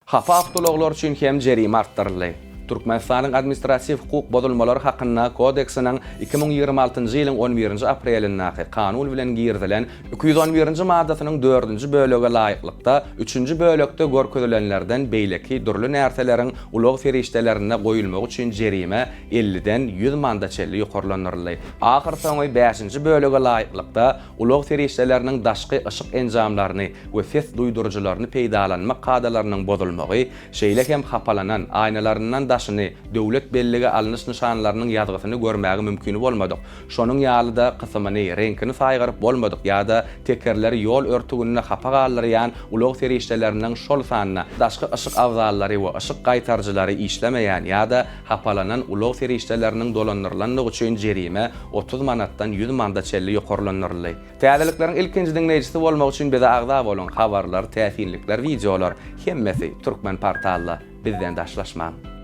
Hapa awtoulaglar üçin hem jerime artdyryldy. Türkmenistanyň Administratiw hukuk bozulmalary hakynda kodeksiniň 2026-njy ýylyň on birinji aprelindäki kanun bilen girizilen 211-nji maddasynyň dördünji bölege laýyklykda, üçünji bölekde görkezilenlerden beýleki dürli närseleriň ulag serişdelerinde goýulmagy üçin jerime elliden ýüz manda çenli ýokarlandyryldy. Ahyrsoňy bäşinji bölege laýyklykda, ulag serişdeleriniň daşky yşyk enjamlaryny we ses duýduryjylaryny peýdalanmak kadalarynyň bozulmagy, şeýle hem hapalanan, aýnalaryndan daşyny, döwlet bellige alnyş nyşanlarynyň ýazgysyny görmäge mümkin bolmadyk, şonuň ýaly-da kysymyny, reňkini saýgaryp bolmadyk ýa-da tekerleri ýol örtüginde hapa galdyrýan ulag serişdeleriniň, şol sanda daşky yşyk abzallary we yşyk gaýtaryjylary işlemeýän ýa-da Hapalanan ulag serişdeleriniň dolandyrylandygy üçin jerime 30 manatdan 100 manda çenli ýokarlandyryldy. Täzelikleriň ilkinji diňleýjisi bolmak üçin bize agza boluň, habarlar, täsinlikler, wideolar, hemmesi Turkmenportalda. Bizden daşlaşmaň!